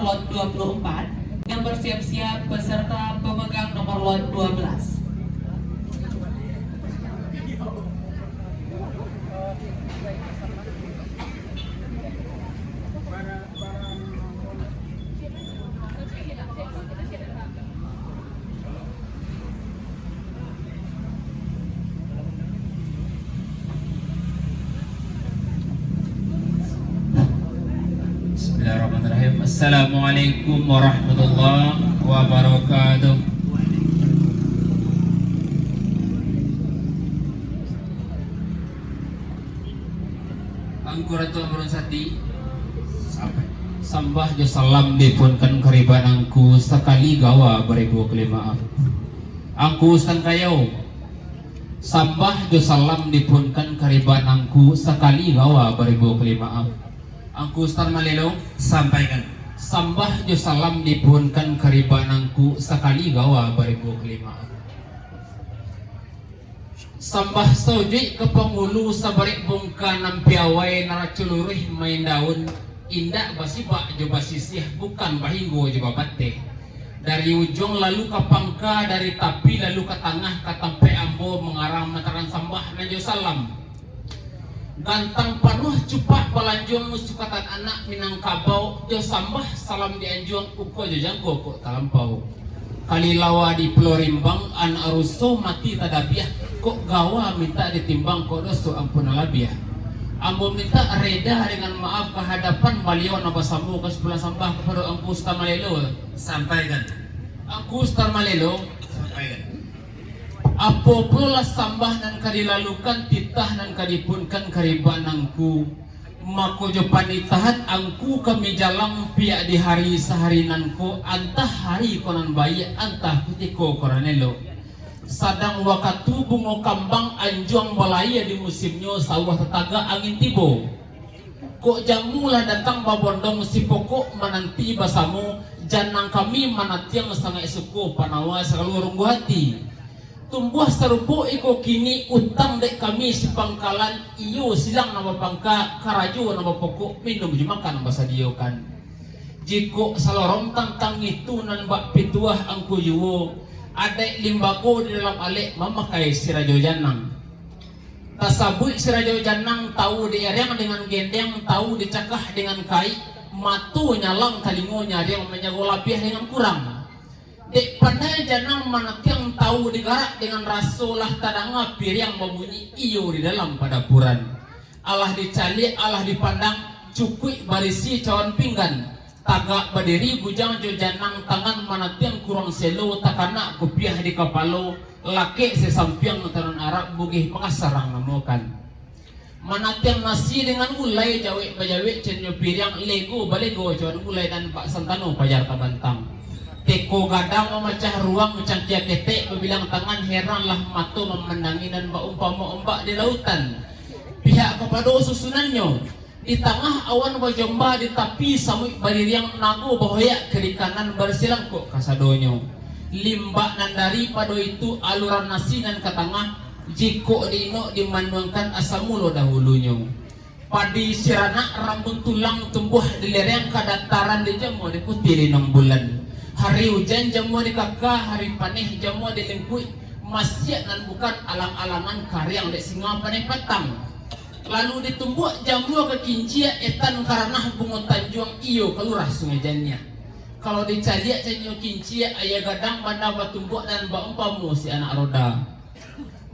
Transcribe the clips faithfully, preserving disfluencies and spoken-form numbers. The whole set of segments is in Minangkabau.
Lot dua puluh empat yang bersiap-siap beserta pemegang nomor lot dua belas. Bismillahirrahmanirrahim. Assalamualaikum warahmatullahi wabarakatuh. Angku Ratu Amrun Sati, sampai. Sambah jo salam dipuhunkan kariban angku, sakali gawa baribu kali maaf. Angku Sutan Kayo, sambah jo salam dipuhunkan kariban angku, sakali gawa baribu kali maaf. Angku Sutan Malelo, sampaikan. Sambah jo salam dipuhunkan kariban angku, sakali gawa baribu kali maaf. Sambah saujuik ka pangulu, sabarek bungka nan piawai, naraco luruih main daun, indak basibak jo basisiah, bukan bahinggo jo babateh. Dari ujuang lalu ka pangka, dari tapi lalu ka tangah, ka tampek ambo mangarang mataran sambah nan jo salam. Gantang panuah cupak balanjuang, sukatan anak Minangkabau, jo sambah salam di anjuang, uko jo jangko kok talampau. Kalilawa di Pulau Rimbang, anak ruso mati tadabiah, kok gawa mintak ditimbang, kok doso ampun nan labiah. Ambo mintak reda dengan maaf ka hadapan baliau nan basamo, ka sapulang sambah kapado Angku Sutan Malelo. Sampaikan. Angku Sutan Malelo. Sampaikan. Apo pulolah sambah nan ka dilalukan, titah nan ka dipuhunkan kariban angku. Mako jo panitahan angku kami jalang, piak di hari sahari nan ko, antah hari ko nan baiak, antah kutiko ko nan elok. Sadang wakatu bungo kambang anjuang balayia di musimnyo, sauah tatagak angin tibo. Kok jamu lah datang babondong, sipokok mananti basamo, janang kami manatiang sangaik suko, panawa sagalo rungguah ati. Tumbuah sarupo iko kini, utang dek kami sipangkalan, iyo silang nan bapangka, karajo nan bapokok, minum jo makan basadiokan. Jikok salorong tantang itu nan bak pituah angku juo, adaik limbago di dalam alek mamakai si rajo janang. Tasabuik si rajo janang, tawu dieriang dengan gendeng, tawu dicakah dengan kaik, mato nyalang, talingo nyariang, manjago labiah dengan kurang. Dek pandai janang manatiang, tawu digarak dengan raso, lah tadanga piriang babunyi, iyo di dalam padapuran. Alah dicaliak, alah dipandang, cukuik barisi cawan pinggan. Tagak badiri bujang jo janang, tangan manatiang kuruang selo, takana kupiah di kapalo, lakek sasampiang tanan arak, bugih pangasarang namokan. Manatiang nasi dengan gulai, jawek bajawek cennyo piriang, lego balego cawan gulai, nan bak santano pajar tabantang. Teko gadang mamacah ruang, cangkia ketek babilang tangan, heranlah mato mamandangi, nan baumpamo ombak di lautan. Pihak kapado susunannyo, di tangah awan bajomba, di tapi samuik baririang, nago bahoyak kiri kanan, barsilangkok kasadonyo. Limbak nan daripado itu, aluran nasi nan ka tangah, jikok diinok dimanuangkan asa mulo dahulunyo. Padi siranak rambun tulang, tumbuah di lereng ka dataran, dijamua di putiah linong bulan. Hari ujan jamua di kaka, hari paneh jamua di lingkuik, masiak nan bukan alang-alangan, kariang dek singa paneh patang. Lalu ditumbuak jamua ka kincia, etan ka ranah bungo tanjuang, iyo ka lurah Sungai Janiah. Kalau dicaliak cannyo kincia, aia gadang bana batumbuak, nan baumpamo si anak roda.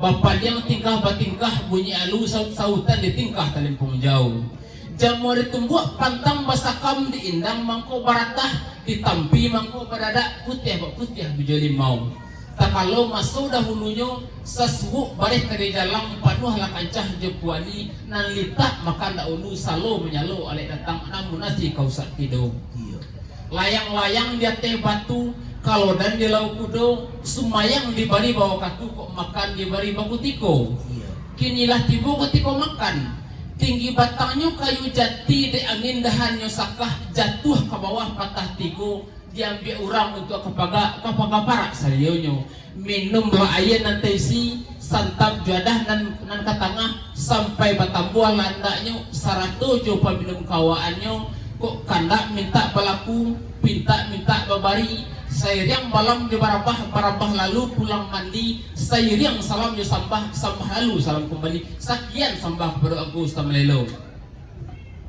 Bapaliang tingkah batingkah, bunyi alu saut-sautan, di tingkah talimpung jauh. Jamua ditumbuak pantang basakam, diindang mangko baratah, ditampi mangko badadak, putiah bak putiah bujo limau. Takalo maso dahulunyo, sasuok bareh ka dijalang, panuahlah kancah jo kuali, nan litak makan dahulu, salo manyalo alek datang, namun nasi ka usak tido. Iyo. Layang-layang di ateh batu, kalodan di lauak kudo, sumayang dibari bawakatu, kok makan dibari bakutiko. Iyo. Kini lah tibo kutiko makan. Tinggi batangnyo kayu jati, dek angin dahannyo sakah, jatuah ka bawah patah tigo, diambiak urang untuak ka paga, ka paga parak sadionyo. Minumlah aia nan taisi, santap juadah nan, nan ka tangah, sampai batambuah landaknyo, sarato jo paminum kawaannyo, Kok kandak mintak balaku, pintak mintak babari, sairiang balam jo barabah, barabah lalu pulang mandi, sairiang salam jo sambah, sambah lalu salam kumbali. Sakian sambah kapado Angku Sutan Malelo.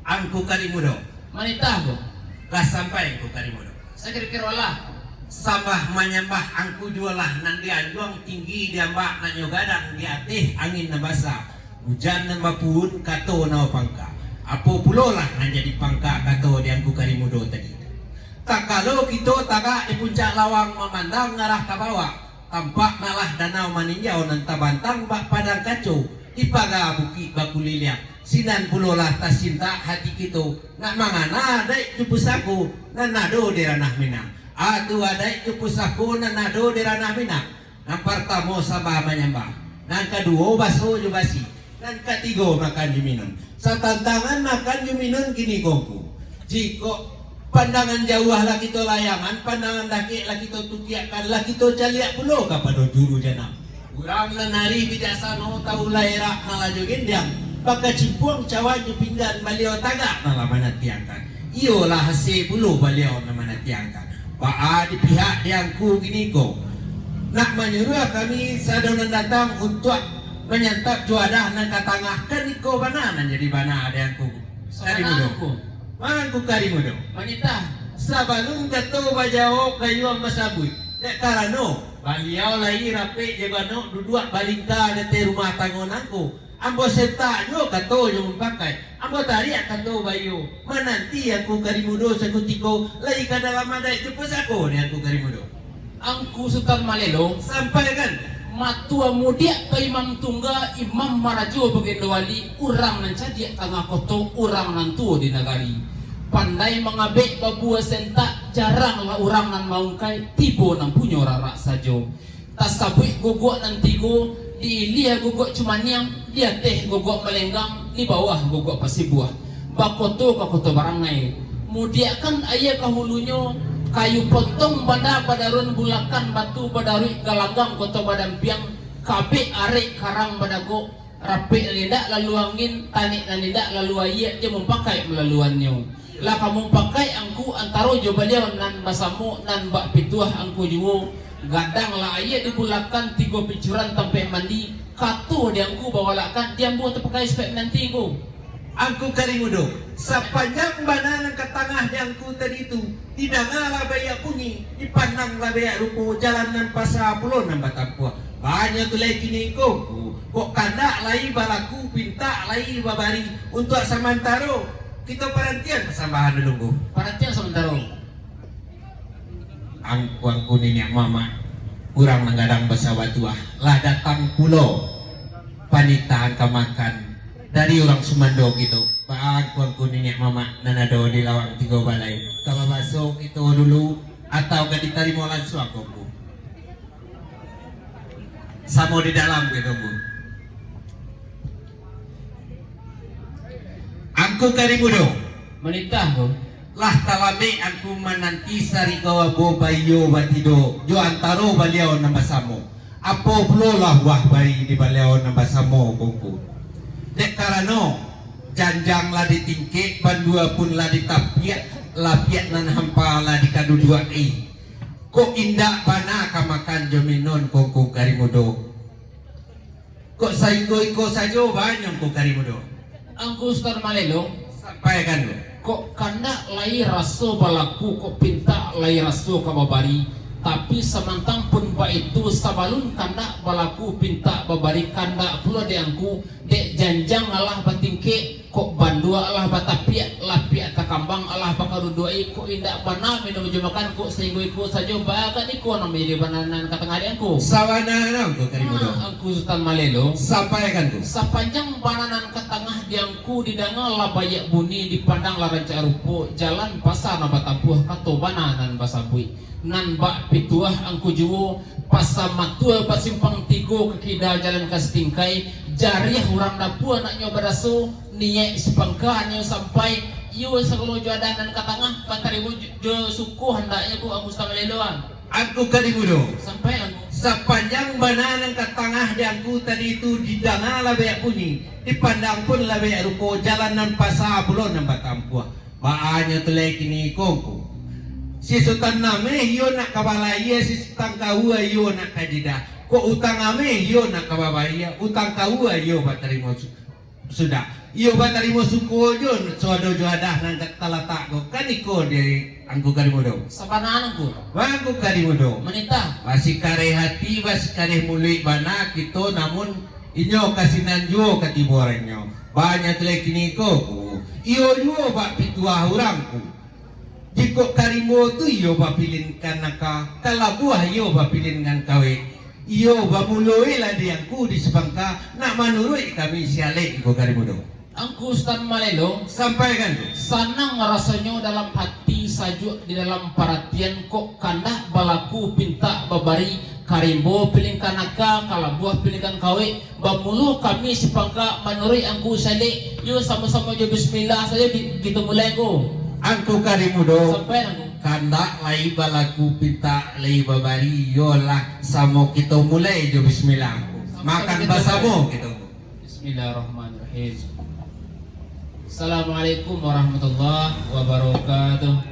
Angku Karimudo. Manitah ko. Lah sampai Angku Karimudo. Sakiro-kiro lah. Sambah manyambah Angku juo lah, nan di anjuang tinggi, di ambak nan nyo gadang, di ateh angin nan basa, ujan nan bapuun, kato nan bapangka. Apo pulolah nan jadi pangka kato di Angku Karimudo tadi tu? Takalo kito tagak di puncak lawang mamandang ngarah ka bawah, tampak nak lah Danau Maninjau nan tabantang bak padang kaco, di paga bukik bakuliliang. Sinan pulolah tasintak hati kito, nak mangana adaik jo pusako nan ado di ranah Minang. Atu adaik jo pusako nan ado di ranah Minang. Nan partamo sambah manyambah, nan kaduo baso jo basi, nan katigo makan jo minun. Satantangan makan jo minun kini ko Angku. Jikok pandangan jauah lah kito layangan, pandangan dakek lah kito tukiakkan, lah kito caliak pulo kapado juru janam. Urang nan ari bijaksano, tahu lah erak nan lah jo gendiang, bakacimpuang cawan jo pinggan, baliau tagak nan lah manantiangkan. Iyolah ase pulo baliau nan manantiangkan. Baa di pihak di Angku kini ko? Nak manyuruah kami sado nan datang untuak manyantap juadah nan ka tangah, kan iko bana nan jadi bana di Angku. Karimudo. Sabana Angku. Mangku Karimudo. Manitah. Sabalun kato bajawab gayuang basabuik, dek karano baliau lai rapek jo ganok duduak balingka di ateh rumah tanggo nangko. Ambo sentak juo kato jo mumpakai, ambo tariak kato baiyo, mananti Angku Karimudo sakutiko, lai ka dalam adaik jo pusako di Angku Karimudo. Angku Sutan Malelo. Sampaikan. Matua mudiak ka imam tungga, imam marajo bagendo wali, urang nan cadiak tangah koto, urang nan tuo di nagari. Pandai mangabek babua sentak, jaranglah urang nan maungkai, tibo nan punyo rarak sajo. Tasabuik gogok nan tigo, di ilia gogok cumaniang, di ateh gogok malenggang, di bawah gogok pasibuah. Bakoto ka koto barangai, mudiakkan aia ka hulunyo, kayu pontong banda badaruan bulakan, batu badaruik galanggang koto badampiang, kabek arek karang badagok, rapek nan indak lalu angin, tanik nan indak lalu aia, jo mumpakai malaluannyo. Lah ka mumpakai Angku antaro jo baliau nan basamo, nan bak pituah Angku juo, gadanglah aia di bulakan, tigo picuran tampek mandi, kato di Angku bawalakkan, diambo tapakai supaik mananti Angku. Angku Karimudo, sapanjang bana nan ka tangah di Angku tadi tu, didangalah baiak bunyi, dipandanglah baiak rupo, jalan nan pasa pulo nan batampuah. Banyak tu lai kini ko, Angku. Kok kandak lai balaku, pintak lai babari. Untuak samantaro, kito parantian pasambahan dulu, Angku. Parantian samantaro. Angku-angku niniak mamak, urang nan gadang basa batuah, lah datang pulo panitahan ka makan dari urang sumando kito. Baa angku-angku niniak mamak nan ado di lawang tigo balai, ka babaso kito dulu, atau ka ditarimo lansuang ko, Angku? Samo di dalam kito, Angku. Angku Karimudo. Manitah ko. Lah talambek angku mananti sarigawa bo baiyo batido jo antaro baliau nan basamo. Apo pulolah buah bari di baliau nan basamo ko, Angku? Dek karano, janjang lah ditingkek, bandua pun lah ditapiak, lapiak nan hampa lah dikaduduak-i. Kok indak bana ka makan jo minun ko, Angku Karimudo? Kok sainggo iko sajo banyo, Angku Karimudo? Angku Sutan Malelo. Sampaikan, Angku. Kok kandak lai raso balaku, kok pintak lai raso ka babari. Tapi samantang pun baitu, sabalun kandak balaku, pintak babari, kandak pulo di Angku, dek janjang alah batingkek, kok banduak alah batapiak, lapiak takambang alah bakaduduak-i, kok indak bana minum jo makan, kok sainggo iko sajo, baa kok iko nan manjadi bana nan ka tangah di Angku? Sabana nan, Angku Karimudo. Ah, Angku Sutan Malelo. Sampaikan, Angku. Sapanjang bana nan ka tangah di Angku, didangalah baiak bunyi, dipandanglah rancak rupo, jalan pasa nan batampuah, kato bana nan basabuik. Nan bak pituah Angku juo, pasa matua basimpang tigo, ka kida jalan ka satingkai, jariah urang dapua nak nyo badaso, niaik sapangka nyo sampai, iyo sagalo juadah nan ka tangah, ka tarimo jo, jo suko handaknyo ko Angku Sutan Malelo, ah. Angku Karimudo. Sampai, Angku. Sapanjang bana nan ka tangah di Angku tadi tu, didanga lah baiak bunyi, dipandang pun lah baiak rupo, jalan nan pasa pulo nan batampuah. Baanyo tu lai kini ko ngku. Si Sutan Ameh iyo nak ka balayia, si Sutan Kaua iyo nak ka jidah. Kok utang ameh iyo nak ka babayia, utang kaua iyo batarimo su-, sudah. Iyo batarimo suko jo, suado jo adah nan ka talatak ko. Kan iko di Angku Karimudo. Sabana Angku. Angku Karimudo. Manitah. Basikareh hati, basikareh muluik bana kito, namun inyo ka sinan juo ka tibo arannyo. Banyak tu lai kini ko, ku. Iyo juo bak pituah urang, ku. Jikok ka rimbo tu iyo bapilin ka naka, ka labuah iyo bapilin nan kawek. Iyo bamulo lah di angku di sipangka, nak manuruik kami si alek ko ka rimbo tu. Angku Sutan Malelo, sampaikan tu. Sanang rasonyo dalam hati, sajuak di dalam paratian, kok kandak balaku pintak babari, ka rimbo pilin ka naka, ka labuah pilin ka kawek, Bamulo kami sipangka manuruik angku si alek, yo samo-samo jo bismillah sajo ki-, kito mulai ko. Angku Karimudo, sampai angku. Kandak lai balaku pintak lai babari, yolah samo kito mulai jo bismillah angku. Makan basamo kito. Bismillahirrahmanirrahim. Assalamualaikum warahmatullahi wabarakatuh.